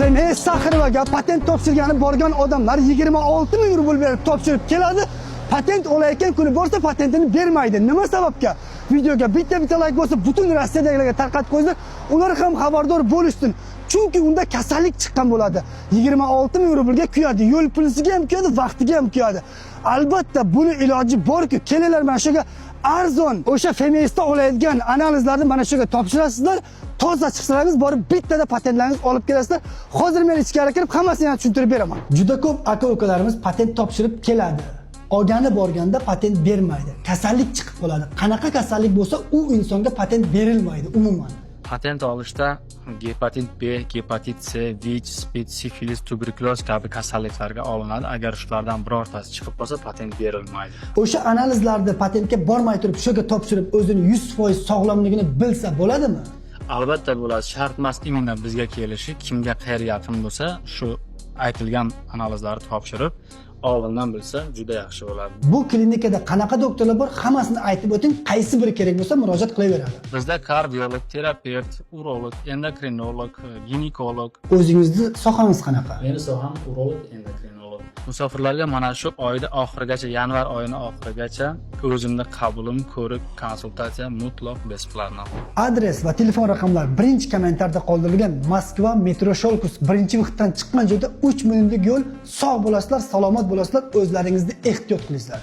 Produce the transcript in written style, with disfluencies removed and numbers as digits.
FMS Saxarovaga patent topshirgani borgan odamlar 26 ming rubl berib topshirib keladi. Patent olayotgan kuni borsa, patentini bermaydi. Nima sababga? Videoga bitta-bitta layk bo'lsa, butun Rossiyadagilarga tarqatib qo'yinglar. Ular ham xabardor bo'lishsin. Chunki unda kasallik chiqqan bo'ladi. 26 ming rublga kuyadi, yo'l pulisiga ham kuyadi, vaqtiga ham kuyadi. Albatta buni iloji bor-ku. Kelinglar, mana shu yerga arzon o'sha FMSda oladigan analizlarni mana shu yerga topshirasizlar. Toza chiqsalaringiz, borib bittada patentlaringizni olib kelasizlar. Hozir men ichkari kirib hammasini yana tushuntirib beraman. Juda ko'p aka-ukalarimiz patent topshirib keladi. Olgani borganda patent bermaydi. Kasallik chiqib qoladi. Qanaqa kasallik bo'lsa, u insonga patent berilmaydi umuman. Patent olishda gepatit B, gepatit C, VICH, SPID, sifilis, tuberkuloz kabi kasalliklarga olinadi. Agar shulardan birortasi chiqib qolsa, patent berilmaydi. O'sha analizlarni patentga bormay turib, shu yerga topshirib, o'zini 100% sog'lomligini bilsa bo'ladimi? Albatta bo'ladi. Shart emas именно bizga kelishi, kimga qayer yaqin bo'lsa, shu aytilgan analizlarni topshirib, oldindan bilsa juda yaxshi bo'ladi. Bu klinikada qanaqa doktorlar bor, hammasini aytib o'ting. Qaysi biri kerak bo'lsa, murojaat qilaveradi. Bizda kardiolog, terapevt, urolog, endokrinolog, ginekolog. O'zingizni sohangiz qanaqa? Meni soham urolog, endokrinolog. Musofirlarga mana shu oyda oxirigacha, yanvar oyini oxirigacha o'zimni qabulim, ko'rik, konsultatsiya mutlaq бесплатно. Adres va telefon raqamlari birinchi kommentarda qoldirilgan. Moskva, metro Sholkovsk, birinchi выход dan chiqqan joyda 3 minutlik yo'l. Sog' bo'lasizlar, salomat bo'lasizlar, o'zlaringizni ehtiyot qilasizlar.